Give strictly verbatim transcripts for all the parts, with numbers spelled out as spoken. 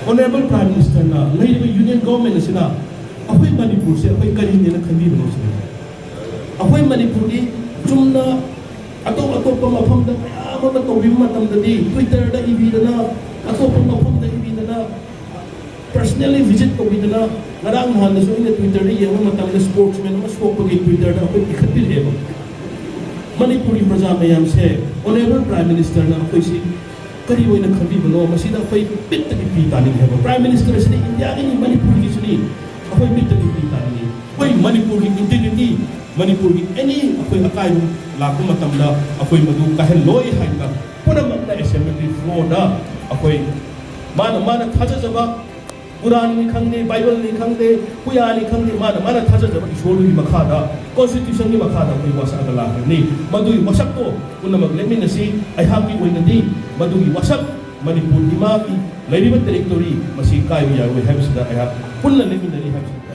Honourable Prime Ministerꯅ ꯂꯩꯔꯤꯕ Union Government ꯑꯁꯤꯅ ꯑꯩꯈꯣꯏ ꯃꯅꯤꯄꯨꯔꯁꯦ ꯑꯩꯈꯣꯏ ꯀꯔꯤꯅꯦꯅ ꯈꯟꯕꯤꯕꯅꯣ ꯁꯤꯅꯤ꯫ ꯑꯩꯈꯣꯏ ꯃꯅꯤꯄꯨꯔꯗꯤ ꯆꯨꯝꯅ ꯑꯇꯣꯞ ꯑꯇꯣꯞꯄ ꯃꯐꯝꯗ ꯃꯌꯥꯝ ꯑꯃ ꯇꯧꯕꯤꯕ ꯃꯇꯝꯗꯗꯤ Twitterꯗ ꯏꯕꯤꯗꯅ, ꯑꯇꯣꯞꯄ ꯃꯐꯝꯗ ꯏꯕꯤꯗꯅ, personally visit ꯇꯧꯕꯤꯗꯅ, ꯉꯔꯥꯡ ꯅꯍꯥꯟꯗꯁꯨ ꯑꯩꯅ Twitterꯗ ꯌꯦꯡꯕ ꯃꯇꯝꯗ sportsman ꯑꯃ ꯁꯣꯛꯄꯒꯤ Twitterꯗ ꯑꯩꯈꯣꯏ ꯏꯈꯠꯄꯤꯔꯛꯑꯦꯕ꯫ ꯃꯅꯤꯄꯨꯔꯒꯤ ꯄ꯭ꯔꯖꯥ ꯃꯌꯥꯝꯁꯦ Honourable Prime Ministerꯅ ꯑꯩꯈꯣꯏꯁꯤ ꯀꯔꯤ ꯑꯣꯏꯅ ꯈꯟꯕꯤꯕꯅꯣ? ꯃꯁꯤꯗ ꯑꯩꯈꯣꯏ ꯄꯤꯠꯇꯒꯤ ꯄꯤ ꯇꯥꯅꯤꯡꯉꯦ ꯍꯥꯏꯕ꯫ Prime Ministerꯁꯤꯗꯤ ꯏꯟꯗꯤꯌꯥꯒꯤꯅꯤ, ꯃꯅꯤꯄꯨꯔꯒꯤꯁꯨꯅꯤ꯫ ꯑꯩꯈꯣꯏ ꯃꯤꯠꯇꯒꯤ ꯄꯤ ꯇꯥꯅꯤꯡꯉꯤ꯫ ꯑꯩꯈꯣꯏ ꯃꯅꯤꯄꯨꯔꯒꯤ integrity, ꯃꯅꯤꯄꯨꯔꯒꯤ any ꯑꯩꯈꯣꯏ ꯑꯀꯥꯏꯕ ꯂꯥꯛꯄ ꯃꯇꯝꯗ ꯑꯩꯈꯣꯏ ꯃꯗꯨ ꯀꯥꯏꯍꯜꯂꯣꯏ ꯍꯥꯏꯅ ꯄꯨꯝꯅꯃꯛꯅ assembly floorꯗ ꯑꯩꯈꯣꯏ ꯃꯥꯅ ꯃꯥꯅ ꯊꯥꯖꯖꯕ ꯀꯨꯔꯥꯟꯅꯤ ꯈꯪꯗꯦ, ꯕꯥꯏꯕꯜꯅꯤ ꯈꯪꯗꯦ, ꯄꯨꯌꯥꯅꯤ ꯈꯪꯗꯦ, ꯃꯥꯅ ꯃꯥꯅ ꯊꯥꯖꯖꯕ ꯏꯁꯣꯔꯗꯨꯒꯤ ꯃꯈꯥꯗ, constitutionꯒꯤ ꯃꯈꯥꯗ ꯑꯩꯈꯣꯏ ꯋꯥꯁꯛꯑꯒ ꯂꯥꯛꯈ꯭ꯔꯕꯅꯤ꯫ ꯃꯗꯨꯒꯤ ꯋꯥꯁꯛꯇꯣ ꯄꯨꯝꯅꯃꯛ ꯂꯦꯞꯃꯤꯟꯅꯁꯤ꯫ ꯑꯩꯍꯥꯛꯀꯤ ꯑꯣꯏꯅꯗꯤ ꯃꯗꯨꯒꯤ ꯋꯥꯁꯛ, ꯃꯅꯤꯄꯨꯔ ꯏꯃꯥꯒꯤ ꯂꯩꯔꯤꯕ territory ꯃꯁꯤ ꯀꯥꯏꯕ ꯌꯥꯔꯣꯏ ꯍꯥꯏꯕꯁꯤꯗ ꯑꯩꯍꯥꯛ ꯄꯨꯟꯅ ꯂꯦꯞꯃꯤꯟꯅꯔꯤ ꯍꯥꯏꯕꯁꯤꯅꯤ꯫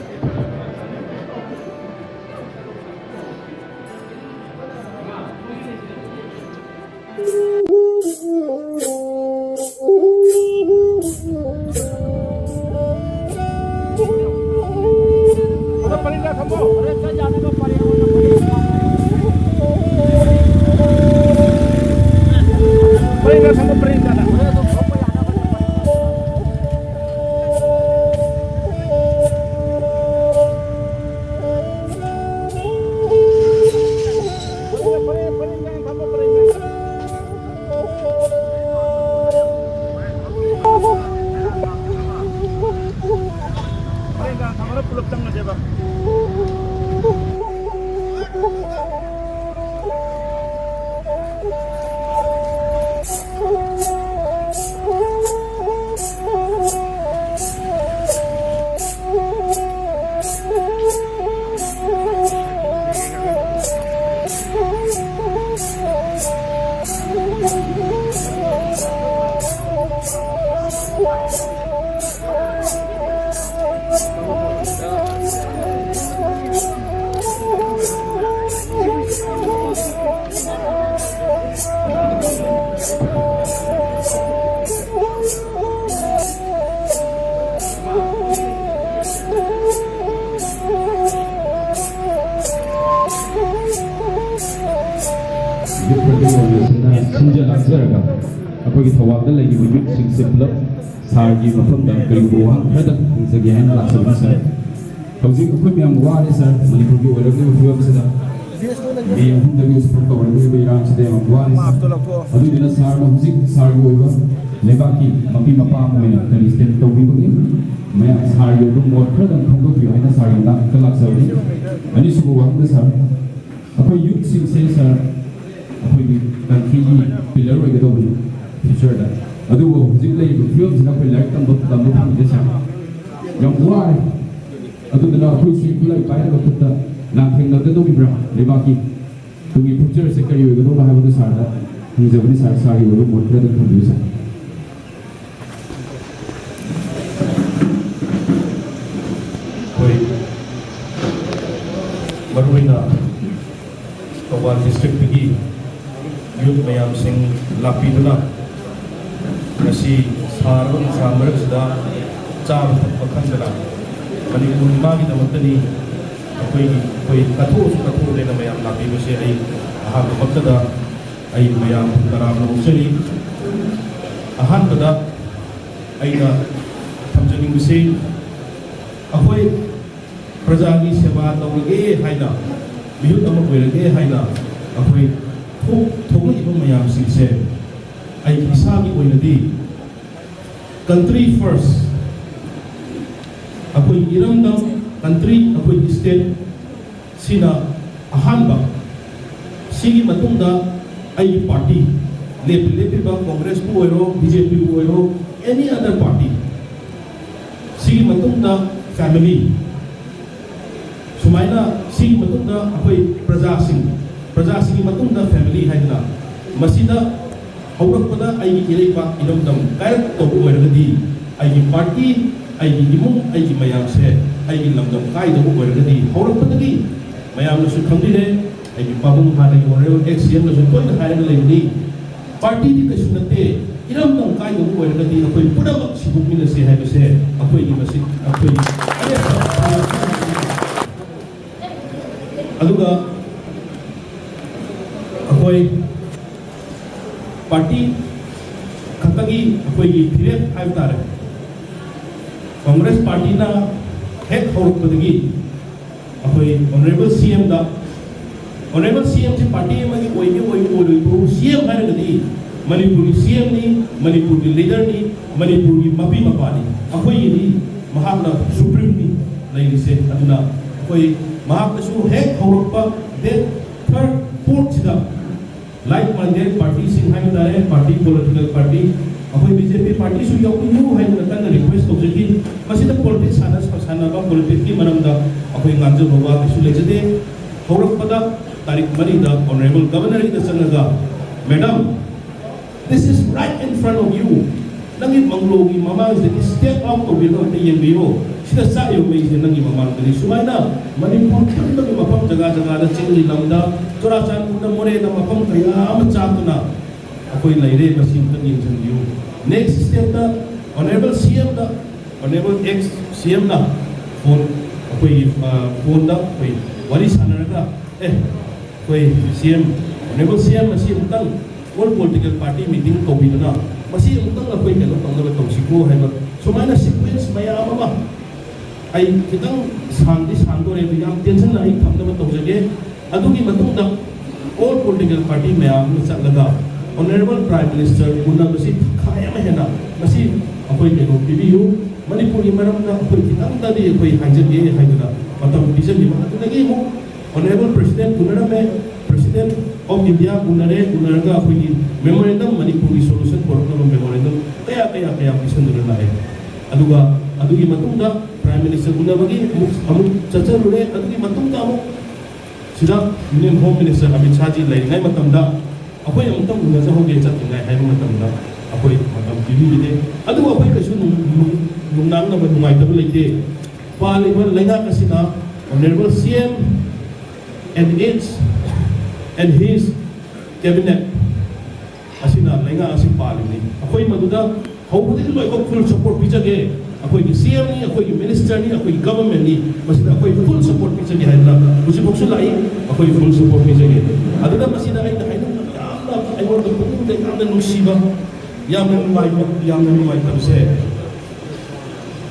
ꯄꯨꯂꯞ ꯆꯪꯉꯁꯦꯕ꯫ ꯄꯨꯟꯖ ꯂꯥꯛꯆꯔꯒ ꯑꯩꯈꯣꯏꯒꯤ ꯊꯧꯕꯥꯜꯗ ꯂꯩꯔꯤꯕ ꯌꯨꯠꯁꯤꯡꯁꯦ ꯄꯨꯂꯞ ꯁꯥꯔꯒꯤ ꯃꯐꯝꯗ ꯀꯔꯤꯒꯨꯝꯕ ꯋꯥꯍꯪ ꯈꯔꯗꯪ ꯍꯪꯖꯒꯦ ꯍꯥꯏꯅ ꯂꯥꯛꯆꯕꯅꯤ ꯁꯥꯔ꯫ ꯍꯧꯖꯤꯛ ꯑꯩꯈꯣꯏ ꯃꯌꯥꯝ ꯋꯥꯔꯦ ꯁꯥꯔ, ꯃꯅꯤꯄꯨꯔꯒꯤ ꯑꯣꯏꯔꯛꯂꯤꯕ ꯐꯤꯕꯝꯁꯤꯗ ꯃꯤ ꯑꯍꯨꯝꯗꯒꯤ ꯁꯄꯣꯔꯠ ꯇꯧꯔꯛꯂꯤꯕ ꯏꯔꯥꯡꯁꯤꯗ ꯌꯥꯝ ꯋꯥꯔꯦ ꯁꯥꯔ꯫ ꯑꯗꯨꯗꯨꯅ ꯁꯥꯔꯅ ꯍꯧꯖꯤꯛ ꯁꯥꯔꯒꯤ ꯑꯣꯏꯕ ꯂꯩꯕꯥꯛꯀꯤ ꯃꯄꯤ ꯃꯄꯥ ꯑꯃ ꯑꯣꯏꯅ ꯀꯔꯤ ꯁ꯭ꯇꯦꯞ ꯇꯧꯕꯤꯕꯒꯦ? ꯃꯌꯥꯝ ꯁꯥꯔꯒꯤ ꯑꯣꯏꯕ ꯃꯣꯠ ꯈꯔꯗꯪ ꯐꯣꯡꯗꯣꯛꯄꯤꯌꯨ ꯍꯥꯏꯅ ꯁꯥꯔꯒꯤ ꯃꯅꯥꯛꯇ ꯂꯥꯛꯆꯕꯅꯤ꯫ ꯑꯅꯤꯁꯨꯕ ꯋꯥꯍꯪꯗ ꯁꯥꯔ, ꯑꯩꯈꯣꯏ ꯌꯨꯠꯁꯤꯡꯁꯦ ꯁꯥꯔ, ꯑꯩꯈꯣꯏꯒꯤ ꯀꯟꯇ꯭ꯔꯤꯒꯤ ꯄꯤꯂꯔ ꯑꯣꯏꯒꯗꯧꯕꯅꯤ ꯐ꯭ꯌꯨꯆꯔꯗ꯫ ꯑꯗꯨꯕꯨ ꯍꯧꯖꯤꯛ ꯂꯩꯔꯤꯕ ꯐꯤꯕꯝꯁꯤꯗ ꯑꯩꯈꯣꯏ ꯂꯥꯏꯔꯤꯛ ꯇꯝꯕ ꯇꯝꯕ ꯐꯪꯗꯦ ꯁꯥꯔ꯫ ꯌꯥꯝ ꯋꯥꯔꯦ꯫ ꯑꯗꯨꯗꯨꯅ ꯑꯩꯈꯣꯏꯁꯤ ꯈꯨꯠꯂꯥꯏ ꯄꯥꯏꯔꯒ ꯈꯨꯠꯇ ꯂꯥꯟꯊꯦꯡꯅꯒꯗꯧꯔꯤꯕ꯭ꯔꯥ? ꯂꯩꯕꯥꯛꯀꯤ ꯇꯨꯡꯒꯤ ꯐ꯭ꯌꯨꯆꯔꯁꯦ ꯀꯔꯤ ꯑꯣꯏꯒꯗꯧꯅꯣ ꯍꯥꯏꯕꯗꯨ ꯁꯥꯔꯗ ꯍꯪꯖꯕꯅꯤ ꯁꯥꯔ, ꯁꯥꯔꯒꯤ ꯑꯣꯏꯕ ꯃꯣꯠ ꯈꯔꯗꯪ ꯊꯝꯕꯤꯌꯨ ꯁꯥꯔ꯫ ꯑꯩꯈꯣꯏ ꯃꯔꯨꯑꯣꯏꯅ ꯊꯧꯕꯥꯜ ꯗꯤꯁꯇ꯭ꯔꯤꯛꯇꯒꯤ ꯌꯨꯠ ꯃꯌꯥꯝꯁꯤꯡ ꯂꯥꯛꯄꯤꯗꯨꯅ ꯉꯁꯤ ꯁꯥꯔꯕ ꯅꯨꯡꯁꯥ ꯃꯔꯛꯁꯤꯗ ꯆꯥꯕ ꯊꯛꯄ ꯈꯪꯗꯅ ꯃꯅꯤꯄꯨꯔ ꯏꯃꯥꯒꯤꯗꯃꯛꯇꯅꯤ ꯑꯩꯈꯣꯏꯒꯤ, ꯑꯩꯈꯣꯏ ꯀꯠꯊꯣꯛꯑꯁꯨ ꯀꯠꯊꯣꯛꯑꯒꯦꯅ ꯃꯌꯥꯝ ꯂꯥꯛꯄꯤꯕꯁꯦ ꯑꯩ ꯑꯍꯥꯟꯕꯃꯛꯇꯗ ꯑꯩ ꯃꯌꯥꯝ ꯇꯔꯥꯝꯅ ꯑꯣꯛꯆꯔꯤ꯫ ꯑꯍꯥꯟꯕꯗ ꯑꯩꯅ ꯊꯝꯖꯅꯤꯡꯕꯁꯤ, ꯑꯩꯈꯣꯏ ꯄ꯭ꯔꯖꯥꯒꯤ ꯁꯦꯕꯥ ꯇꯧꯔꯒꯦ ꯍꯥꯏꯅ, ꯃꯤꯍꯨꯠ ꯑꯃ ꯑꯣꯏꯔꯒꯦ ꯍꯥꯏꯅ ꯑꯩꯈꯣꯏ ꯊꯣꯛ-, ꯊꯣꯛꯂꯛꯏꯕ ꯃꯌꯥꯝꯁꯤꯡꯁꯦ ꯑꯩ ꯏꯁꯥꯒꯤ ꯑꯣꯏꯅꯗꯤ country first, ꯑꯩꯈꯣꯏ ꯏꯔꯝꯗꯝ, country, ꯑꯩꯈꯣꯏ state ꯁꯤꯅ ꯑꯍꯥꯟꯕ, ꯁꯤꯒꯤ ꯃꯇꯨꯡꯗ ꯑꯩꯒꯤ party, ꯂꯦꯞꯄꯤ ꯂꯦꯞꯄꯤꯕ ꯀꯣꯡꯒ꯭ꯔꯦꯁꯄꯨ ꯑꯣꯏꯔꯣ, ꯕꯤ ꯖꯦ ꯄꯤꯕꯨ ꯑꯣꯏꯔꯣ, any other party, ꯁꯤꯒꯤ ꯃꯇꯨꯡꯗ family, ꯁꯨꯃꯥꯏꯅ ꯁꯤꯒꯤ ꯃꯇꯨꯡꯗ ꯑꯩꯈꯣꯏ ꯄ꯭ꯔꯖꯥꯁꯤꯡ, ꯄ꯭ꯔꯖꯥꯁꯤꯡꯒꯤ ꯃꯇꯨꯡꯗ family ꯍꯥꯏꯗꯅ ꯃꯁꯤꯗ ꯍꯧꯔꯛꯄꯗ ꯑꯩꯒꯤ ꯏꯔꯩꯄꯥꯛ ꯏꯔꯝꯗꯝ ꯀꯥꯏꯔꯛꯇꯧꯕ ꯑꯣꯏꯔꯒꯗꯤ, ꯑꯩꯒꯤ party, ꯑꯩꯒꯤ ꯏꯃꯨꯡ, ꯑꯩꯒꯤ ꯃꯌꯥꯝꯁꯦ ꯑꯩꯒꯤ ꯂꯝꯗꯝ ꯀꯥꯏꯗꯧꯕ ꯑꯣꯏꯔꯒꯗꯤ, ꯍꯧꯔꯛꯄꯗꯒꯤ ꯃꯌꯥꯝꯅꯁꯨ ꯈꯪꯕꯤꯔꯦ, ꯑꯩꯒꯤ ꯄꯥꯕꯨꯡ ꯍꯥꯟꯅꯒꯤ Honourable X C M ꯅꯁꯨ ꯇꯣꯏꯅ ꯍꯥꯏꯔꯒ ꯂꯩꯕꯅꯤ, party ꯗꯤ ꯀꯩꯁꯨ ꯅꯠꯇꯦ, ꯏꯔꯝꯗꯝ ꯀꯥꯏꯗꯧꯕ ꯑꯣꯏꯔꯒꯗꯤ ꯑꯩꯈꯣꯏ ꯄꯨꯝꯅꯃꯛ ꯁꯤꯗꯣꯛꯃꯤꯟꯅꯁꯤ ꯍꯥꯏꯕꯁꯦ ꯑꯩꯈꯣꯏꯒꯤ ꯃꯁꯤ ꯑꯩꯈꯣꯏꯒꯤ ꯑꯔꯦꯞꯄ ꯑꯗꯨꯒ ꯑꯩꯈꯣꯏ ꯀꯣꯡꯒ꯭ꯔꯦꯁ ꯄꯥꯔꯇꯤꯅ ꯍꯦꯛ ꯍꯧꯔꯛꯄꯗꯒꯤ ꯑꯩꯈꯣꯏ ꯑꯣꯅꯔꯦꯕꯜ ꯁꯤ ꯑꯦꯝꯗ, ꯑꯣꯅꯔꯦꯕꯜ ꯁꯤ ꯑꯦꯝꯁꯤ ꯄꯥꯔꯇꯤ ꯑꯃꯒꯤ ꯑꯣꯏꯒꯦ ꯑꯣꯏꯒꯦ ꯑꯣꯏꯔꯣꯏ, ꯁꯤ ꯑꯦꯝ ꯍꯥꯏꯔꯒꯗꯤ ꯃꯅꯤꯄꯨꯔꯒꯤ ꯁꯤ ꯑꯦꯝꯅꯤ, ꯃꯅꯤꯄꯨꯔꯒꯤ ꯂꯤꯗꯔꯅꯤ, ꯃꯅꯤꯄꯨꯔꯒꯤ ꯃꯄꯤ ꯃꯄꯥꯅꯤ꯫ ꯑꯩꯈꯣꯏꯒꯤꯗꯤ ꯃꯍꯥꯛꯅ ꯁꯨꯄ꯭ꯔꯤꯝꯅꯤ ꯂꯩꯔꯤꯁꯦ꯫ ꯑꯗꯨꯅ ꯑꯩꯈꯣꯏ ꯃꯍꯥꯛꯅꯁꯨ ꯍꯦꯛ ꯍꯧꯔꯛꯄ ꯗꯦꯠ ꯊꯥꯔꯠ ꯐꯣꯔꯠꯁꯤꯗ ꯂꯥꯏꯛ ꯃꯥꯏꯟꯗꯦꯠ ꯄꯥꯔꯇꯤꯁꯤꯡ ꯍꯥꯏꯕ ꯇꯥꯔꯦ, ꯄꯥꯔꯇꯤ, ꯄꯣꯂꯤꯇꯤꯀꯦꯜ ꯄꯥꯔꯇꯤ, ꯑꯩꯈꯣꯏ ꯕꯤ ꯖꯦ ꯄꯤ ꯄꯥꯔꯇꯤꯁꯨ ꯌꯥꯎꯕꯤꯌꯨ ꯍꯥꯏꯗꯅ ꯀꯟꯅ ꯔꯤꯀ꯭ꯋꯦꯁ ꯇꯧꯖꯈꯤ꯫ ꯃꯁꯤꯗ ꯄꯣꯂꯤꯇꯤꯛꯁ ꯁꯥꯟꯅ ꯁꯥꯟꯅꯕ, ꯄꯣꯂꯤꯇꯤꯛꯁꯀꯤ ꯃꯔꯝꯗ ꯑꯩꯈꯣꯏ ꯉꯥꯡꯖꯕ ꯋꯥ ꯀꯩꯁꯨ ꯂꯩꯖꯗꯦ꯫ ꯍꯧꯔꯛꯄꯗ ꯇꯥꯔꯤꯛ ꯃꯔꯤꯗ ꯑꯣꯅꯔꯦꯕꯜ ꯒꯚꯔꯅꯔꯒꯤꯗ ꯆꯪꯉꯒ, "Madam, this is right in front of you꯫ ꯅꯪꯒꯤ ꯕꯪꯒ꯭ꯂꯣꯒꯤ ꯃꯃꯥꯡꯁꯤꯗꯒꯤ ꯁ꯭ꯇꯦꯞ ꯑꯥꯎꯠ ꯇꯧꯕꯤꯔꯒ ꯑꯝꯇ ꯌꯦꯡꯕꯤꯌꯣ꯫ ꯁꯤꯗ ꯆꯥꯛꯏꯕ ꯃꯩꯁꯦ ꯅꯪꯒꯤ ꯃꯃꯥꯡꯗꯅꯤ꯫ ꯁꯨꯃꯥꯏꯅ ꯃꯅꯤꯄꯨꯔ ꯄꯨꯝꯕꯒꯤ ꯃꯐꯝ ꯖꯒꯥ ꯖꯒꯥꯗ, ꯆꯤꯡꯒꯤ ꯂꯝꯗ, ꯆꯨꯔꯥꯆꯥꯟꯄꯨꯔꯗ, ꯃꯣꯔꯦꯗ ꯃꯐꯝ ꯀꯌꯥ ꯑꯃ ꯆꯥꯛꯇꯨꯅ ꯑꯩꯈꯣꯏ ꯂꯩꯔꯦ꯫ ꯃꯁꯤ ꯑꯝꯇ ꯌꯦꯡꯁꯤꯟꯕꯤꯌꯨ꯫" ꯅꯦꯛꯁ ꯁ꯭ꯇꯦꯞꯇ ꯑꯣꯅꯔꯦꯕꯜ ꯁꯤ ꯑꯦꯝꯗ, ꯑꯣꯅꯔꯦꯕꯜ ꯑꯦꯛꯁ ꯁꯤ ꯑꯦꯝꯅ ꯐꯣꯟ, ꯑꯩꯈꯣꯏꯒꯤ, ꯑ, ꯐꯣꯟꯗ ꯑꯩꯈꯣꯏ ꯋꯥꯔꯤ ꯁꯥꯟꯅꯔꯒ, "ꯑꯦ, ꯑꯩꯈꯣꯏ ꯁꯤ ꯑꯦꯝ, ꯑꯣꯅꯔꯦꯕꯜ ꯁꯤ ꯑꯦꯝ, ꯃꯁꯤ ꯑꯃꯨꯛꯇꯪ ꯑꯣꯜ ꯄꯣꯂꯤꯇꯤꯀꯦꯜ ꯄꯥꯔꯇꯤ ꯃꯤꯇꯤꯡ ꯀꯧꯕꯤꯗꯨꯅ ꯃꯁꯤ ꯑꯃꯨꯛꯇꯪ ꯑꯩꯈꯣꯏ ꯀꯩꯅꯣ ꯇꯧꯅꯕ ꯇꯧꯁꯤꯀꯣ" ꯍꯥꯏꯕ ꯁꯨꯃꯥꯏꯅ ꯁꯤꯀ꯭ꯋꯦꯟꯁ ꯃꯌꯥꯝ ꯑꯃ꯫ ꯑꯩ ꯈꯤꯇꯪ ꯁꯥꯡꯗꯤ ꯁꯥꯡꯗꯣꯔꯦ, ꯑꯗꯨ ꯌꯥꯝ ꯇꯦꯟꯁꯤꯟꯅ ꯑꯩ ꯊꯝꯅꯕ ꯇꯧꯖꯒꯦ꯫ ꯑꯗꯨꯒꯤ ꯃꯇꯨꯡꯗ ꯑꯣꯜ ꯄꯣꯂꯤꯇꯤꯀꯦꯜ ꯄꯥꯔꯇꯤ ꯃꯌꯥꯝ ꯑꯃ ꯆꯠꯂꯒ ꯑꯣꯅꯔꯦꯕꯜ ꯄ꯭ꯔꯥꯏꯝ ꯃꯤꯅꯤꯁꯇꯔ ꯎꯅꯕꯁꯤ ꯇꯪꯈꯥꯏ ꯑꯃ ꯍꯦꯟꯅ ꯃꯁꯤ ꯑꯩꯈꯣꯏ ꯀꯩꯅꯣ ꯄꯤꯕꯤꯌꯨ, ꯃꯅꯤꯄꯨꯔꯒꯤ ꯃꯔꯝꯗ ꯑꯩꯈꯣꯏ ꯈꯤꯇꯪꯗꯗꯤ ꯑꯩꯈꯣꯏ ꯍꯥꯏꯖꯒꯦ ꯍꯥꯏꯗꯅ ꯃꯇꯝ ꯄꯤꯖꯈꯤꯕ꯫ ꯑꯗꯨꯗꯒꯤ ꯑꯃꯨꯛ ꯑꯣꯅꯔꯦꯕꯜ ꯄ꯭ꯔꯁꯤꯗꯦꯟꯠ ꯎꯅꯔꯝꯃꯦ, ꯄ꯭ꯔꯁꯤꯗꯦꯟꯠ ꯑꯣꯐ ꯏꯟꯗꯤꯌꯥ ꯎꯅꯔꯦ, ꯎꯅꯔꯒ ꯑꯩꯈꯣꯏꯒꯤ ꯃꯦꯃꯣꯔꯦꯟꯗꯝ, ꯃꯅꯤꯄꯨꯔꯒꯤ ꯁꯣꯂꯨꯁꯟ ꯄꯨꯔꯛꯅꯕ ꯃꯦꯃꯣꯔꯦꯟꯗꯝ ꯀꯌꯥ ꯀꯌꯥ ꯀꯌꯥ ꯄꯤꯁꯟꯗꯨꯅ ꯂꯥꯛꯑꯦ꯫ ꯑꯗꯨꯒ ꯑꯗꯨꯒꯤ ꯃꯇꯨꯡꯗ ꯄ꯭ꯔꯥꯏꯝ ꯃꯤꯅꯤꯁꯇꯔ ꯎꯅꯕꯒꯤ ꯑꯃꯨꯛ, ꯑꯃꯨꯛ ꯆꯠꯆꯔꯨꯔꯦ꯫ ꯑꯗꯨꯒꯤ ꯃꯇꯨꯡꯗ ꯑꯃꯨꯛ ꯁꯤꯗ ꯌꯨꯅꯤꯌꯟ ꯍꯣꯝ ꯃꯤꯅꯤꯁꯇꯔ ꯑꯃꯤꯠ ꯁꯥꯍꯖꯤ ꯂꯩꯔꯤꯉꯩ ꯃꯇꯝꯗ ꯑꯩꯈꯣꯏ ꯑꯃꯨꯛꯇꯪ ꯎꯅꯖꯍꯧꯒꯦ ꯆꯠꯇ꯭ꯔꯤꯉꯩ ꯍꯥꯏꯕ ꯃꯇꯝꯗ ꯑꯩꯈꯣꯏ ꯃꯇꯝ ꯄꯤꯕꯤꯈꯤꯗꯦ꯫ ꯑꯗꯨꯕꯨ ꯑꯩꯈꯣꯏ ꯀꯩꯁꯨ ꯅꯨꯡ-, ꯅꯨꯡ-, ꯅꯨꯡꯅꯥꯡꯅꯕ, ꯅꯨꯡꯉꯥꯏꯇꯕ ꯂꯩꯇꯦ꯫ ꯄꯥꯜꯂꯤꯕ ꯂꯩꯉꯥꯛ ꯑꯁꯤꯅ ꯑꯣꯅꯔꯦꯕꯜ ꯁꯤ M and its and his cabinet ꯑꯁꯤꯅ ꯂꯩꯉꯥꯛ ꯑꯁꯤ ꯄꯥꯜꯂꯤꯕꯅꯤ꯫ ꯑꯩꯈꯣꯏ ꯃꯗꯨꯗ ꯍꯧꯕꯗꯒꯤ ꯂꯣꯏꯐꯥꯎ ꯐꯨꯜ ꯁꯄꯣꯔꯠ ꯄꯤꯖꯒꯦ꯫ ꯑꯩꯈꯣꯏꯒꯤ ꯁꯤ ꯑꯦꯝꯅꯤ, ꯑꯩꯈꯣꯏꯒꯤ ꯃꯤꯅꯤꯁꯇꯔꯅꯤ, ꯑꯩꯈꯣꯏꯒꯤ ꯒꯚꯔꯟꯃꯦꯟꯠꯅꯤ, ꯃꯁꯤꯗ ꯑꯩꯈꯣꯏ ꯐꯨꯜ ꯁꯄꯣꯔꯠ ꯄꯤꯖꯒꯦ ꯍꯥꯏꯗꯅ ꯍꯧꯖꯤꯛꯐꯥꯎꯁꯨ ꯂꯥꯛꯏ꯫ ꯑꯩꯈꯣꯏ ꯐꯨꯜ ꯁꯄꯣꯔꯠ ꯄꯤꯖꯒꯦ꯫ ꯑꯗꯨꯅ ꯃꯁꯤꯗ ꯑꯩꯅ ꯍꯥꯏꯅꯤꯡꯕ ꯌꯥꯝꯅ, ꯑꯩꯉꯣꯟꯗ ꯄꯨꯛꯅꯤꯡꯗ ꯌꯥꯝꯅ ꯅꯨꯡꯁꯤꯕ ꯌꯥꯝꯅ ꯅꯨꯡꯉꯥꯏꯕ, ꯌꯥꯝꯅ ꯅꯨꯡꯉꯥꯏꯇꯕꯁꯦ,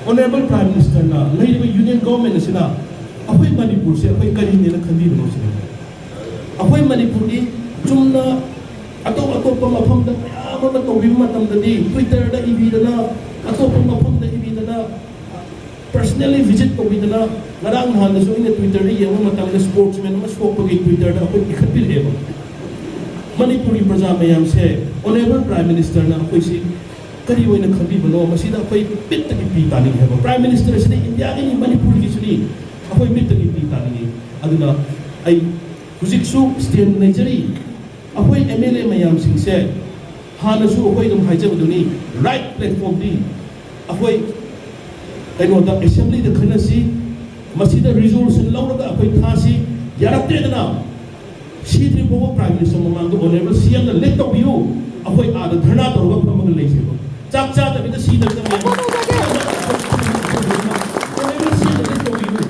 Honourable Prime Ministerꯅ ꯂꯩꯔꯤꯕ Union Government ꯑꯁꯤꯅ ꯑꯩꯈꯣꯏ ꯃꯅꯤꯄꯨꯔꯁꯦ ꯑꯩꯈꯣꯏ ꯀꯔꯤꯅꯦꯅ ꯈꯟꯕꯤꯕꯅꯣ ꯁꯤꯅꯤ꯫ ꯑꯩꯈꯣꯏ ꯃꯅꯤꯄꯨꯔꯒꯤ ꯆꯨꯝꯅ ꯑꯇꯣꯞ ꯑꯇꯣꯞꯄ ꯃꯐꯝꯗ ꯃꯌꯥꯝ ꯑꯃ ꯇꯧꯕꯤꯕ ꯃꯇꯝꯗꯗꯤ Twitterꯗ ꯏꯕꯤꯗꯅ, ꯑꯇꯣꯞꯄ ꯃꯐꯝꯗ ꯏꯕꯤꯗꯅ, personally visit ꯇꯧꯕꯤꯗꯅ, ꯉꯔꯥꯡ ꯅꯍꯥꯟꯗꯁꯨ ꯑꯩꯅ Twitterꯗ ꯌꯦꯡꯕ ꯃꯇꯝꯗ sportsman ꯑꯃ ꯁꯣꯛꯄꯒꯤ Twitterꯗ ꯑꯩꯈꯣꯏ ꯏꯈꯠꯄꯤꯔꯛꯑꯦꯕ꯫ ꯃꯅꯤꯄꯨꯔꯒꯤ ꯄ꯭ꯔꯖꯥ ꯃꯌꯥꯝꯁꯦ Honourable Prime Ministerꯅ ꯑꯩꯈꯣꯏꯁꯤ ꯀꯔꯤ ꯑꯣꯏꯅ ꯈꯟꯕꯤꯕꯅꯣ? ꯃꯁꯤꯗ ꯑꯩꯈꯣꯏ ꯃꯤꯠꯇꯒꯤ ꯄꯤ ꯇꯥꯅꯤꯡꯉꯤ ꯍꯥꯏꯕ꯫ Prime Minister ꯑꯁꯤꯗꯤ ꯏꯟꯗꯤꯌꯥꯒꯤꯅꯤ, ꯃꯅꯤꯄꯨꯔꯒꯤꯁꯨꯅꯤ꯫ ꯑꯩꯈꯣꯏ ꯃꯤꯠꯇꯒꯤ ꯄꯤ ꯇꯥꯅꯤꯡꯉꯤ꯫ ꯑꯗꯨꯅ ꯑꯩ ꯍꯧꯖꯤꯛꯁꯨ stand ꯂꯩꯖꯔꯤ꯫ ꯑꯩꯈꯣꯏ M L A ꯃꯌꯥꯝꯁꯤꯡꯁꯦ ꯍꯥꯟꯅꯁꯨ ꯑꯩꯈꯣꯏ ꯑꯗꯨꯝ ꯍꯥꯏꯖꯕꯗꯨꯅꯤ, right platformꯗꯤ ꯑꯩꯈꯣꯏ ꯀꯩꯅꯣꯗ, assemblyꯗ ꯈꯟꯅꯁꯤ, ꯃꯁꯤꯗ resolution ꯂꯧꯔꯒ ꯑꯩꯈꯣꯏ ꯊꯥꯁꯤ꯫ ꯌꯥꯔꯛꯇ꯭ꯔꯦꯗꯅ, ꯁꯤꯗ꯭ꯔꯤ ꯐꯥꯎꯕ Prime Minister ꯃꯃꯥꯡꯗ Honourable CMꯅ lead ꯇꯧꯕꯤꯌꯨ꯫ ꯑꯩꯈꯣꯏ ꯑꯥꯗ ꯙꯔꯅꯥ ꯇꯧꯔꯒ ꯐꯝꯃꯒ ꯂꯩꯁꯦꯕ꯫ ꯆꯥꯛ ꯆꯥꯗꯕꯤꯗ ꯁꯤꯗꯕꯤꯗ ꯃꯌꯥꯝ Honourable CMꯅ lead ꯇꯧꯕꯤꯌꯨ꯫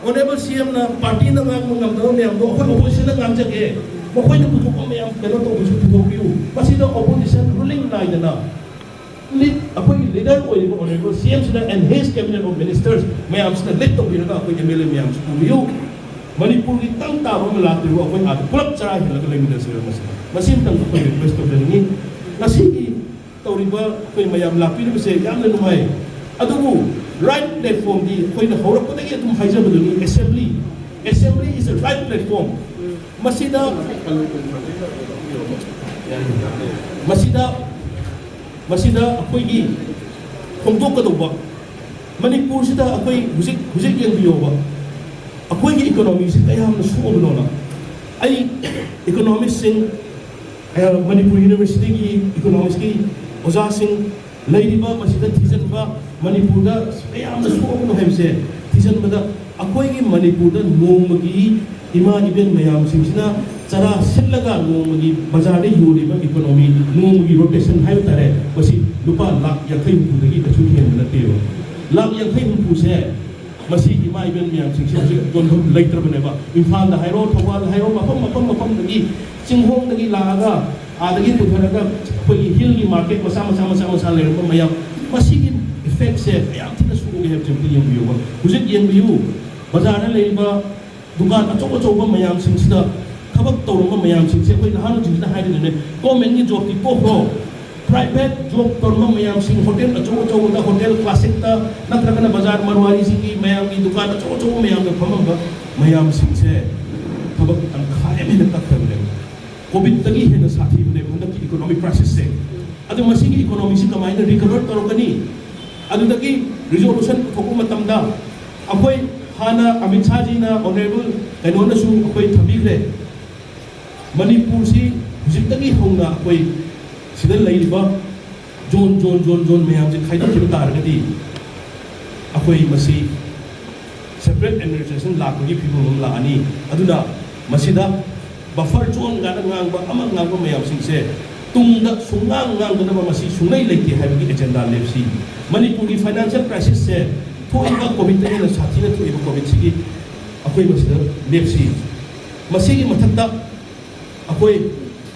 Honourable CMꯅ partyꯅ ꯉꯥꯡꯕ ꯉꯝꯗꯕ ꯃꯌꯥꯝꯗꯣ ꯑꯩꯈꯣꯏ oppositionꯅ ꯉꯥꯡꯖꯒꯦ꯫ ꯃꯈꯣꯏꯅ ꯄꯨꯊꯣꯛꯄ ꯃꯌꯥꯝ ꯀꯩꯅꯣ ꯇꯧꯕꯁꯨ ꯄꯨꯊꯣꯛꯄꯤꯌꯨ꯫ ꯃꯁꯤꯗ opposition ruling ꯅꯥꯏꯗꯅ lead, ꯑꯩꯈꯣꯏꯒꯤ leader ꯑꯣꯏꯔꯤꯕ Honourable CMꯁꯤꯅ and his cabinet of ministers ꯃꯌꯥꯝꯁꯤꯅ lead ꯇꯧꯕꯤꯔꯒ ꯑꯩꯈꯣꯏ M L A ꯃꯌꯥꯝꯁꯨ ꯄꯨꯕꯤꯌꯨ꯫ ꯃꯅꯤꯄꯨꯔꯒꯤ ꯇꯪ ꯇꯥꯕ ꯑꯃ ꯂꯥꯛꯇ꯭ꯔꯤꯕ ꯑꯩꯈꯣꯏ ꯑꯥꯗ ꯄꯨꯂꯞ ꯆꯔꯥ ꯍꯦꯜꯂꯒ ꯂꯩꯃꯤꯟꯅꯁꯦꯕ꯫ ꯃꯁꯤ, ꯃꯁꯤ ꯑꯃꯇꯪ ꯑꯩꯈꯣꯏ request ꯇꯧꯖꯅꯤꯡꯉꯤ꯫ ꯉꯁꯤꯒꯤ ꯇꯧꯔꯤꯕ ꯑꯩꯈꯣꯏ ꯃꯌꯥꯝ ꯂꯥꯛꯄꯤꯔꯤꯕꯁꯦ ꯌꯥꯝꯅ ꯅꯨꯡꯉꯥꯏ꯫ ꯑꯗꯨꯕꯨ right platformꯗꯤ ꯑꯩꯈꯣꯏꯅ ꯍꯧꯔꯛꯄꯗꯒꯤ ꯑꯗꯨꯝ ꯍꯥꯏꯖꯕꯗꯨꯅꯤ, assembly, assembly is the right platform꯫ ꯃꯁꯤꯗ, ꯃꯁꯤꯗ, ꯃꯁꯤꯗ ꯑꯩꯈꯣꯏꯒꯤ ꯐꯣꯡꯗꯣꯛꯀꯗꯧꯕ, ꯃꯅꯤꯄꯨꯔꯁꯤꯗ ꯑꯩꯈꯣꯏ ꯍꯧꯖꯤꯛ, ꯍꯧꯖꯤꯛ ꯌꯦꯡꯕꯤꯌꯣꯕ, ꯑꯩꯈꯣꯏꯒꯤ economyꯁꯤ ꯀꯌꯥꯝꯅ ꯁꯣꯛꯑꯕꯅꯣꯅ꯫ ꯑꯩ economistꯁꯤꯡ, ꯑ, ꯃꯅꯤꯄꯨꯔ Universityꯒꯤ economicꯁꯀꯤ ꯑꯣꯖꯥꯁꯤꯡ, ꯂꯩꯔꯤꯕ ꯃꯁꯤꯗ ꯊꯤꯖꯤꯟꯕ, ꯃꯅꯤꯄꯨꯔꯗ ꯀꯌꯥꯝꯅ ꯁꯣꯛꯑꯕꯅꯣ ꯍꯥꯏꯕꯁꯦ ꯊꯤꯖꯤꯟꯕꯗ, ꯑꯩꯈꯣꯏꯒꯤ ꯃꯅꯤꯄꯨꯔꯗ ꯅꯣꯡꯃꯒꯤ ꯏꯃꯥ ꯏꯕꯦꯟ ꯃꯌꯥꯝꯁꯤꯡꯁꯤꯅ ꯆꯔꯥ ꯁꯤꯠꯂꯒ ꯅꯣꯡꯃꯒꯤ ꯕꯖꯥꯔꯗ ꯌꯣꯜꯂꯤꯕ economy, ꯅꯣꯡꯃꯒꯤ rotation ꯍꯥꯏꯕ ꯇꯥꯔꯦ, ꯃꯁꯤ ꯂꯨꯄꯥ ꯂꯥꯈ ꯌꯥꯡꯈꯩ ꯍꯨꯝꯐꯨꯗꯒꯤ ꯀꯩꯁꯨ ꯍꯦꯟꯕ ꯅꯠꯇꯦꯕ꯫ ꯂꯥꯈ ꯌꯥꯡꯈꯩ ꯍꯨꯝꯐꯨꯁꯦ ꯃꯁꯤ ꯏꯃꯥ ꯏꯕꯦꯟ ꯃꯌꯥꯝꯁꯤꯡꯁꯦ ꯍꯧꯖꯤꯛ ꯌꯣꯟꯐꯝ ꯂꯩꯇ꯭ꯔꯕꯅꯦꯕ꯫ ꯏꯝꯐꯥꯜꯗ ꯍꯥꯏꯔꯣ, ꯊꯧꯕꯥꯜꯗ ꯍꯥꯏꯔꯣ, ꯃꯐꯝ, ꯃꯐꯝ, ꯃꯐꯝꯗꯒꯤ, ꯆꯤꯡꯈꯣꯡꯗꯒꯤ ꯂꯥꯛꯑꯒ, ꯑꯥꯗꯒꯤ ꯄꯨꯊꯔꯒ ꯑꯩꯈꯣꯏꯒꯤ ꯍꯤꯜꯒꯤ ꯃꯥꯔꯀꯦꯠ ꯃꯆꯥ ꯃꯆꯥ ꯃꯆꯥ ꯃꯆꯥ ꯂꯩꯔꯝꯕ ꯃꯌꯥꯝ, ꯃꯁꯤꯒꯤ ꯏꯐꯦꯛꯁꯦ ꯀꯌꯥꯝ ꯊꯤꯅ ꯁꯣꯛꯑꯒꯦ ꯍꯥꯏꯕꯁꯤ ꯑꯝꯇ ꯌꯦꯡꯕꯤꯌꯨꯕ꯫ ꯍꯧꯖꯤꯛ ꯌꯦꯡꯕꯤꯌꯨ, ꯕꯖꯥꯔꯗ ꯂꯩꯔꯤꯕ ꯗꯨꯀꯥꯟ ꯑꯆꯧ ꯑꯆꯧꯕ ꯃꯌꯥꯝꯁꯤꯡꯁꯤꯗ ꯊꯕꯛ ꯇꯧꯔꯝꯕ ꯃꯌꯥꯝꯁꯤꯡꯁꯦ, ꯑꯩꯈꯣꯏ ꯅꯍꯥꯟ ꯍꯧꯖꯤꯛꯁꯤꯗ ꯍꯥꯏꯔꯤꯗꯨꯅꯦ, ꯒꯣꯔꯃꯦꯟꯒꯤ ꯖꯣꯕꯇꯤ ꯇꯣꯛꯈ꯭ꯔꯣ, ꯄ꯭ꯔꯥꯏꯚꯦꯠ ꯖꯣꯕ ꯇꯧꯔꯝꯕ ꯃꯌꯥꯝꯁꯤꯡ, ꯍꯣꯇꯦꯜ ꯑꯆꯧ ꯑꯆꯧꯕꯗ, ꯍꯣꯇꯦꯜ ꯀ꯭ꯂꯥꯁꯤꯛꯇ ꯅꯠꯇ꯭ꯔꯒꯅ ꯕꯖꯥꯔ ꯃꯔꯋꯥꯔꯤꯁꯤꯡꯒꯤ ꯃꯌꯥꯝꯒꯤ ꯗꯨꯀꯥꯟ ꯑꯆꯧ ꯑꯆꯧꯕ ꯃꯌꯥꯝꯗ ꯐꯝꯃꯝꯕ ꯃꯌꯥꯝꯁꯤꯡꯁꯦ ꯊꯕꯛ ꯇꯪꯈꯥꯏ ꯑꯃ ꯍꯦꯟꯅ ꯇꯠꯈ꯭ꯔꯕꯅꯦꯕ꯫ ꯀꯣꯚꯤꯗꯇꯒꯤ ꯍꯦꯟꯅ ꯁꯥꯊꯤꯕꯅꯦꯕ ꯍꯟꯗꯛꯀꯤ ꯏꯀꯣꯅꯣꯃꯤꯛ ꯀ꯭ꯔꯥꯏꯁꯤꯁꯁꯦ꯫ ꯑꯗꯨ ꯃꯁꯤꯒꯤ ꯏꯀꯣꯅꯣꯃꯤꯁꯤ ꯀꯃꯥꯏꯅ ꯔꯤꯀꯚꯔ ꯇꯧꯔꯛꯀꯅꯤ? ꯑꯗꯨꯗꯒꯤ ꯔꯤꯖꯣꯂꯨꯁꯟ ꯄꯨꯊꯣꯛꯄ ꯃꯇꯝꯗ ꯑꯩꯈꯣꯏ ꯍꯥꯟꯅ ꯑꯃꯤꯠ ꯁꯥꯍꯖꯤꯅ, ꯑꯣꯅꯔꯦꯕꯜ ꯀꯩꯅꯣꯅꯁꯨ ꯑꯩꯈꯣꯏ ꯊꯝꯕꯤꯈ꯭ꯔꯦ, ꯃꯅꯤꯄꯨꯔꯁꯤ ꯍꯧꯖꯤꯛꯇꯒꯤ ꯍꯧꯅ ꯑꯩꯈꯣꯏ ꯁꯤꯗ ꯂꯩꯔꯤꯕ ꯖꯣꯟ, ꯖꯣꯟ, ꯖꯣꯟ, ꯖꯣꯟ ꯃꯌꯥꯝꯁꯦ ꯈꯥꯏꯗꯣꯛꯈꯤꯕ ꯇꯥꯔꯒꯗꯤ ꯑꯩꯈꯣꯏ ꯃꯁꯤ ꯁꯦꯄꯔꯦꯠ ꯑꯦꯗꯃꯤꯅꯤꯁꯇ꯭ꯔꯦꯁꯟ ꯂꯥꯛꯄꯒꯤ ꯐꯤꯕꯝ ꯑꯃ ꯂꯥꯛꯑꯅꯤ꯫ ꯑꯗꯨꯅ ꯃꯁꯤꯗ ꯕꯐꯔ ꯖꯣꯟ ꯀꯥꯏꯅ ꯉꯥꯡꯕ, ꯑꯃ ꯉꯥꯡꯕ ꯃꯌꯥꯝꯁꯤꯡꯁꯦ ꯇꯨꯡꯗ ꯁꯨꯡꯉꯥꯡ ꯉꯥꯡꯗꯅꯕ ꯃꯁꯤ ꯁꯨꯡꯂꯩ ꯂꯩꯇꯦ ꯍꯥꯏꯕꯒꯤ ꯑꯦꯖꯦꯟꯗꯥ ꯂꯦꯞꯁꯤ꯫ ꯃꯅꯤꯄꯨꯔꯒꯤ ꯐꯥꯏꯅꯥꯟꯁꯤꯌꯦꯜ ꯀ꯭ꯔꯥꯏꯁꯤꯁꯁꯦ ꯊꯣꯛꯏꯕ ꯀꯣꯚꯤꯗꯇ ꯍꯦꯟꯅ ꯁꯥꯊꯤꯅ ꯊꯣꯛꯏꯕ ꯀꯣꯚꯤꯗꯁꯤꯒꯤ ꯑꯩꯈꯣꯏ ꯃꯁꯤꯗ ꯂꯦꯞꯁꯤ꯫ ꯃꯁꯤꯒꯤ ꯃꯊꯛꯇ ꯑꯩꯈꯣꯏ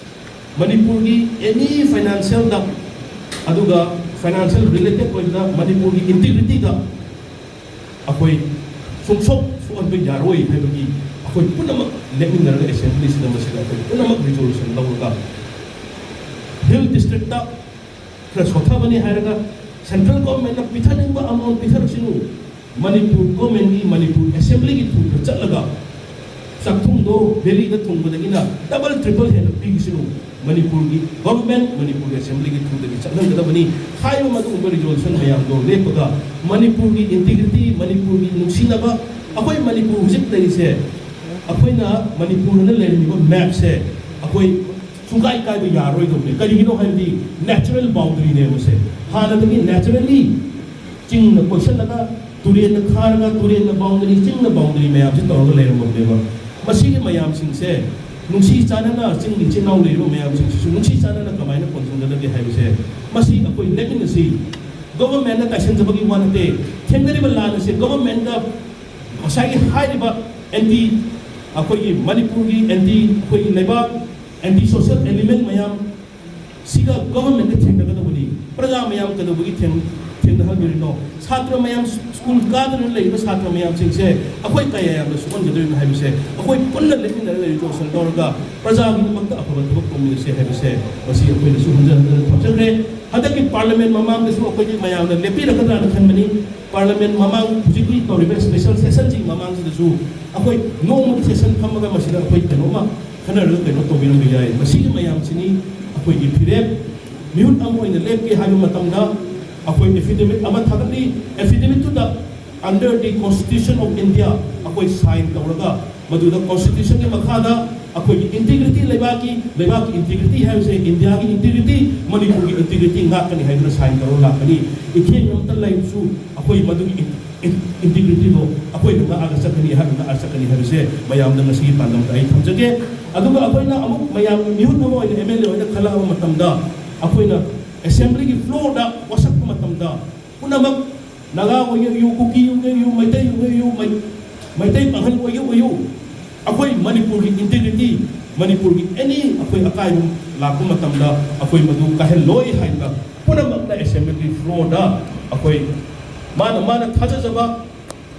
ꯃꯅꯤꯄꯨꯔꯒꯤ ꯑꯦꯅꯤ ꯐꯥꯏꯅꯥꯟꯁꯤꯌꯦꯜꯗ, ꯑꯗꯨꯒ ꯐꯥꯏꯅꯥꯟꯁꯤꯌꯦꯜ ꯔꯤꯂꯦꯇꯦꯠ ꯑꯣꯏꯕꯗ ꯃꯅꯤꯄꯨꯔꯒꯤ ꯏꯟꯇꯤꯒ꯭ꯔꯤꯇꯤꯗ ꯑꯩꯈꯣꯏ ꯁꯨꯡꯁꯣꯛ ꯁꯣꯛꯍꯟꯕ ꯌꯥꯔꯣꯏ ꯍꯥꯏꯕꯒꯤ ꯑꯩꯈꯣꯏ ꯄꯨꯝꯅꯃꯛ ꯂꯦꯞꯃꯤꯟꯅꯔꯒ ꯑꯦꯁꯦꯝꯕ꯭ꯂꯤꯁꯤꯗ ꯃꯁꯤꯗ ꯑꯩꯈꯣꯏ ꯄꯨꯝꯅꯃꯛ ꯔꯤꯖꯣꯂꯨꯁꯟ ꯂꯧꯔꯒ ꯍꯤꯜ ꯗꯤꯁꯇ꯭ꯔꯤꯛꯇ ꯈꯔ ꯁꯣꯠꯊꯕꯅꯤ ꯍꯥꯏꯔꯒ ꯁꯦꯟꯇ꯭ꯔꯦꯜ ꯒꯣꯔꯃꯦꯟꯅ ꯄꯤꯊꯅꯤꯡꯕ ꯑꯃꯥꯎꯟ ꯄꯤꯊꯔꯛꯁꯅꯨ, ꯃꯅꯤꯄꯨꯔ ꯒꯣꯔꯃꯦꯟꯒꯤ, ꯃꯅꯤꯄꯨꯔ ꯑꯦꯁꯦꯝꯕ꯭ꯂꯤꯒꯤ ꯊ꯭ꯔꯨꯗ ꯆꯠꯂꯒ ꯆꯥꯛꯊꯨꯡꯗꯣ ꯚꯦꯂꯤꯗ ꯊꯨꯡꯕꯗꯒꯤꯅ ꯗꯕꯜ ꯇ꯭ꯔꯤꯄꯜ ꯍꯦꯟꯅ ꯄꯤꯈꯤꯁꯅꯨ꯫ ꯃꯅꯤꯄꯨꯔꯒꯤ ꯒꯣꯚꯔꯟꯃꯦꯟꯠ, ꯃꯅꯤꯄꯨꯔꯒꯤ ꯑꯦꯁꯦꯝꯕ꯭ꯂꯤꯒꯤ ꯊ꯭ꯔꯨꯗꯒꯤ ꯆꯠꯍꯟꯒꯗꯕꯅꯤ꯫ ꯍꯥꯏꯔꯤꯕ ꯃꯗꯨꯒꯨꯝꯕ ꯔꯤꯖꯣꯂꯨꯁꯟ ꯃꯌꯥꯝꯗꯣ ꯂꯦꯞꯄꯒ ꯃꯅꯤꯄꯨꯔꯒꯤ ꯏꯟꯇꯤꯒ꯭ꯔꯤꯇꯤ, ꯃꯅꯤꯄꯨꯔꯒꯤ ꯅꯨꯡꯁꯤꯅꯕ, ꯑꯩꯈꯣꯏ ꯃꯅꯤꯄꯨꯔ ꯍꯧꯖꯤꯛ ꯂꯩꯔꯤꯁꯦ, ꯑꯩꯈꯣꯏꯅ ꯃꯅꯤꯄꯨꯔꯅ ꯂꯩꯔꯝꯃꯤꯕ ꯃꯦꯞꯁꯦ ꯑꯩꯈꯣꯏ ꯁꯨꯡꯀꯥꯏ ꯀꯥꯏꯕ ꯌꯥꯔꯔꯣꯏꯗꯧꯕꯅꯤ꯫ ꯀꯔꯤꯒꯤꯅꯣ ꯍꯥꯏꯔꯗꯤ ꯅꯦꯆꯔꯦꯜ ꯕꯥꯎꯟꯗꯔꯤꯅꯦ ꯃꯁꯦ꯫ ꯍꯥꯟꯅꯗꯒꯤ ꯅꯦꯆꯔꯦꯜꯂꯤ ꯆꯤꯡꯅ ꯀꯣꯏꯁꯜꯂꯒ, ꯇꯨꯔꯦꯟꯅ ꯈꯥꯔꯒ, ꯇꯨꯔꯦꯟꯅ ꯕꯥꯎꯟꯗꯔꯤ, ꯆꯤꯡꯅ ꯕꯥꯎꯟꯗꯔꯤ ꯃꯌꯥꯝꯁꯤ ꯇꯧꯔꯒ ꯂꯩꯔꯝꯃꯕꯅꯦꯕ꯫ ꯃꯁꯤꯒꯤ ꯃꯌꯥꯝꯁꯤꯡꯁꯦ ꯅꯨꯡꯁꯤ ꯆꯥꯟꯅꯅ, ꯆꯤꯡꯒꯤ ꯏꯆꯤꯟ ꯏꯅꯥꯎ ꯂꯩꯔꯤꯕ ꯃꯌꯥꯝꯁꯤꯡꯁꯤꯁꯨ ꯅꯨꯡꯁꯤ ꯆꯥꯟꯅꯅ ꯀꯃꯥꯏꯅ ꯀꯣꯟꯁꯤꯟꯒꯗꯒꯦ ꯍꯥꯏꯕꯁꯦ, ꯃꯁꯤ ꯑꯩꯈꯣꯏ ꯂꯦꯞꯃꯤꯟꯅꯁꯤ꯫ ꯒꯣꯚꯔꯟꯃꯦꯟꯠꯅ ꯇꯥꯏꯁꯟꯖꯕꯒꯤ ꯋꯥ ꯅꯠꯇꯦ, ꯊꯦꯡꯅꯔꯤꯕ ꯂꯥꯟ ꯑꯁꯦ ꯒꯣꯚꯔꯟꯃꯦꯟꯠꯀ ꯉꯁꯥꯏꯒꯤ ꯍꯥꯏꯔꯤꯕ ꯑꯦꯟꯇꯤ, ꯑꯩꯈꯣꯏꯒꯤ ꯃꯅꯤꯄꯨꯔꯒꯤ ꯑꯦꯟꯇꯤ, ꯑꯩꯈꯣꯏꯒꯤ ꯂꯩꯕꯥꯛ ꯑꯦꯟꯇꯤ ꯁꯣꯁꯤꯌꯦꯜ ꯑꯦꯂꯤꯃꯦꯟꯠ ꯃꯌꯥꯝ, ꯁꯤꯒ ꯒꯚꯔꯟꯃꯦꯟꯠꯀ ꯊꯦꯡꯅꯒꯗꯧꯕꯅꯤ꯫ ꯄ꯭ꯔꯖꯥ ꯃꯌꯥꯝ ꯀꯩꯗꯧꯕꯒꯤ ꯊꯦꯡ-, ꯊꯦꯡꯅꯍꯟꯗꯣꯔꯤꯅꯣ? ꯁꯥꯇ꯭ꯔ ꯃꯌꯥꯝ, ꯁ꯭ꯀꯨꯜ ꯀꯥꯗꯅ ꯂꯩꯔꯤꯕ ꯁꯥꯇ꯭ꯔ ꯃꯌꯥꯝꯁꯤꯡꯁꯦ ꯑꯩꯈꯣꯏ ꯀꯌꯥ ꯌꯥꯝꯅ ꯁꯣꯛꯍꯟꯒꯗꯣꯔꯤꯅꯣ ꯍꯥꯏꯕꯁꯦ ꯑꯩꯈꯣꯏ ꯄꯨꯟꯅ ꯂꯦꯞꯃꯤꯟꯅꯔꯒ ꯔꯤꯖꯣꯂꯨꯁꯟ ꯂꯧꯔꯒ ꯄ꯭ꯔꯖꯥꯒꯤꯗꯃꯛꯇ ꯑꯐꯕ ꯊꯕꯛ ꯇꯧꯃꯤꯟꯅꯁꯦ ꯍꯥꯏꯕꯁꯦ ꯃꯁꯤ ꯑꯩꯈꯣꯏꯅꯁꯨ ꯍꯟꯖꯟ ꯍꯟꯖꯟ ꯊꯝꯖꯈ꯭ꯔꯦ꯫ ꯍꯟꯗꯛꯀꯤ ꯄꯥꯔꯂꯤꯌꯥꯃꯦꯟꯠ ꯃꯃꯥꯡꯗꯁꯨ ꯑꯩꯈꯣꯏꯒꯤ ꯃꯌꯥꯝꯅ ꯂꯦꯞꯄꯤꯔꯛꯀꯗ꯭ꯔꯥꯅ ꯈꯟꯕꯅꯤ꯫ ꯄꯥꯔꯂꯤꯌꯥꯃꯦꯟꯠ ꯃꯃꯥꯡ, ꯍꯧꯖꯤꯛꯀꯤ ꯇꯧꯔꯤꯕ ꯁ꯭ꯄꯦꯁꯦꯜ ꯁꯦꯁꯟꯁꯤꯒꯤ ꯃꯃꯥꯡꯁꯤꯗꯁꯨ ꯑꯩꯈꯣꯏ ꯅꯣꯡꯃꯒꯤ ꯁꯦꯁꯟ ꯐꯝꯃꯒ ꯃꯁꯤꯗ ꯑꯩꯈꯣꯏ ꯀꯩꯅꯣꯝꯃ ꯈꯟꯅꯔꯒ ꯀꯩꯅꯣ ꯇꯧꯕꯤꯔꯝꯕ ꯌꯥꯏ꯫ ꯃꯁꯤꯒꯤ ꯃꯌꯥꯝꯁꯤꯅꯤ ꯑꯩꯈꯣꯏꯒꯤ ꯐꯤꯔꯦꯞ꯫ ꯃꯤꯍꯨꯠ ꯑꯃ ꯑꯣꯏꯅ ꯂꯦꯞꯀꯦ ꯍꯥꯏꯕ ꯃꯇꯝꯗ ꯑꯩꯈꯣꯏ ꯑꯦꯐꯤꯗꯦꯕꯤꯠ ꯑꯃ ꯊꯥꯒꯠꯂꯤ꯫ ꯑꯦꯐꯤꯗꯦꯕꯤꯠꯇꯨꯗ under the Constitution of India ꯑꯩꯈꯣꯏ ꯁꯥꯏꯟ ꯇꯧꯔꯒ ꯃꯗꯨꯗ ꯀꯣꯟꯁꯇꯤꯇ꯭ꯌꯨꯁꯟꯒꯤ ꯃꯈꯥꯗ ꯑꯩꯈꯣꯏꯒꯤ ꯏꯟꯇꯤꯒ꯭ꯔꯤꯇꯤ, ꯂꯩꯕꯥꯛꯀꯤ, ꯂꯩꯕꯥꯛꯀꯤ ꯏꯟꯇꯤꯒ꯭ꯔꯤꯇꯤ ꯍꯥꯏꯕꯁꯦ ꯏꯟꯗꯤꯌꯥꯒꯤ ꯏꯟꯇꯤꯒ꯭ꯔꯤꯇꯤ, ꯃꯅꯤꯄꯨꯔꯒꯤ ꯏꯟꯇꯤꯒ꯭ꯔꯤꯇꯤ ꯉꯥꯛꯀꯅꯤ ꯍꯥꯏꯗꯨꯅ ꯁꯥꯏꯟ ꯇꯧꯔꯒ ꯂꯥꯛꯀꯅꯤ꯫ ꯏꯊꯦꯡ ꯑꯃꯇ ꯂꯩꯔꯁꯨ ꯑꯩꯈꯣꯏ ꯃꯗꯨꯒꯤ ꯏꯟ-, ꯏꯟ-, ꯏꯟꯇꯤꯒ꯭ꯔꯤꯇꯤꯗꯣ ꯑꯩꯈꯣꯏꯅ ꯉꯥꯛꯑꯒ ꯆꯠꯀꯅꯤ ꯍꯥꯏꯕ, ꯉꯥꯛꯑ ꯆꯠꯀꯅꯤ ꯍꯥꯏꯕꯁꯦ ꯃꯌꯥꯝꯗ ꯉꯁꯤꯒꯤ ꯄꯥꯟꯗꯝꯗ ꯑꯩ ꯊꯝꯖꯒꯦ꯫ ꯑꯗꯨꯒ ꯑꯩꯈꯣꯏꯅ ꯑꯃꯨꯛ ꯃꯌꯥꯝꯒꯤ ꯃꯤꯍꯨꯠ ꯑꯃ ꯑꯣꯏꯅ ꯑꯦꯝ ꯑꯦꯜ ꯑꯦ ꯑꯣꯏꯅ ꯈꯜꯂꯛꯑꯕ ꯃꯇꯝꯗ ꯑꯩꯈꯣꯏꯅ ꯑꯦꯁꯦꯝꯕ꯭ꯂꯤꯒꯤ ꯐ꯭ꯂꯣꯔꯗ ꯋꯥꯁꯛꯄ ꯃꯇꯝꯗ ꯄꯨꯝꯅꯃꯛ ꯅꯥꯒꯥ ꯑꯣꯏꯒꯦ ꯑꯣꯏꯌꯨ, ꯀꯨꯀꯤ ꯑꯣꯏꯒꯦ ꯑꯣꯏꯌꯨ, ꯃꯩꯇꯩ ꯑꯣꯏꯒꯦ ꯑꯣꯏꯌꯨ, ꯃꯩ-, ꯃꯩꯇꯩ ꯄꯥꯉꯜ ꯑꯣꯏꯒꯦ ꯑꯣꯏꯌꯨ, ꯑꯩꯈꯣꯏ ꯃꯅꯤꯄꯨꯔꯒꯤ ꯏꯟꯇꯤꯒ꯭ꯔꯤꯇꯤ, ꯃꯅꯤꯄꯨꯔꯒꯤ ꯑꯦꯅꯤ ꯑꯩꯈꯣꯏ ꯑꯀꯥꯏꯕ ꯂꯥꯛꯄ ꯃꯇꯝꯗ ꯑꯩꯈꯣꯏ ꯃꯗꯨ ꯀꯥꯏꯍꯜꯂꯣꯏ ꯍꯥꯏꯅ ꯄꯨꯝꯅꯃꯛꯅ ꯑꯦꯁꯦꯝꯕ꯭ꯂꯤꯒꯤ ꯐ꯭ꯂꯣꯔꯗ ꯑꯩꯈꯣꯏ ꯃꯥꯅ ꯃꯥꯅ ꯊꯥꯖꯖꯕ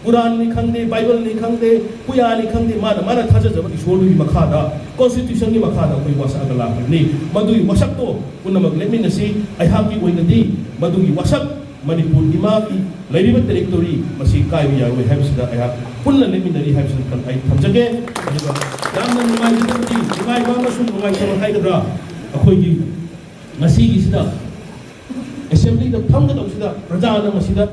ꯀꯨꯔꯥꯟꯅꯤ ꯈꯪꯗꯦ, ꯕꯥꯏꯕꯜꯅꯤ ꯈꯪꯗꯦ, ꯄꯨꯌꯥꯅꯤ ꯈꯪꯗꯦ, ꯃꯥꯅ ꯃꯥꯅ ꯊꯥꯖꯖꯕ ꯏꯁꯣꯔꯗꯨꯒꯤ ꯃꯈꯥꯗ, ꯀꯣꯟꯁꯇꯤꯇ꯭ꯌꯨꯁꯟꯒꯤ ꯃꯈꯥꯗ ꯑꯩꯈꯣꯏ ꯋꯥꯁꯛꯑꯒ ꯂꯥꯛꯈꯤꯕꯅꯤ꯫ ꯃꯗꯨꯒꯤ ꯋꯥꯁꯛꯇꯣ ꯄꯨꯝꯅꯃꯛ ꯂꯦꯞꯃꯤꯟꯅꯁꯤ꯫ ꯑꯩꯍꯥꯛꯀꯤ ꯑꯣꯏꯅꯗꯤ ꯃꯗꯨꯒꯤ ꯋꯥꯁꯛ ꯃꯅꯤꯄꯨꯔ ꯏꯃꯥꯒꯤ ꯂꯩꯔꯤꯕ ꯇꯦꯔꯤꯇꯣꯔꯤ ꯃꯁꯤ ꯀꯥꯏꯕ ꯌꯥꯔꯣꯏ ꯍꯥꯏꯕꯁꯤꯗ ꯑꯩꯍꯥꯛ ꯄꯨꯟꯅ ꯂꯦꯞꯃꯤꯟꯅꯔꯤ ꯍꯥꯏꯕꯁꯤꯃ ꯑꯩ ꯊꯝꯖꯒꯦ꯫ ꯑꯗꯨꯒ ꯌꯥꯝꯅ ꯅꯨꯡꯉꯥꯏꯖꯗꯕꯗꯤ, ꯅꯨꯡꯉꯥꯏꯕ ꯑꯃꯁꯨꯡ ꯅꯨꯡꯉꯥꯏꯇꯕ ꯍꯥꯏꯒꯗ꯭ꯔꯥ, ꯑꯩꯈꯣꯏꯒꯤ ꯉꯁꯤꯒꯤꯁꯤꯗ ꯑꯦꯁꯦꯝꯕ꯭ꯂꯤꯗ ꯐꯝꯒꯗꯧꯕꯁꯤꯗ ꯄ꯭ꯔꯖꯥꯅ ꯃꯁꯤꯗ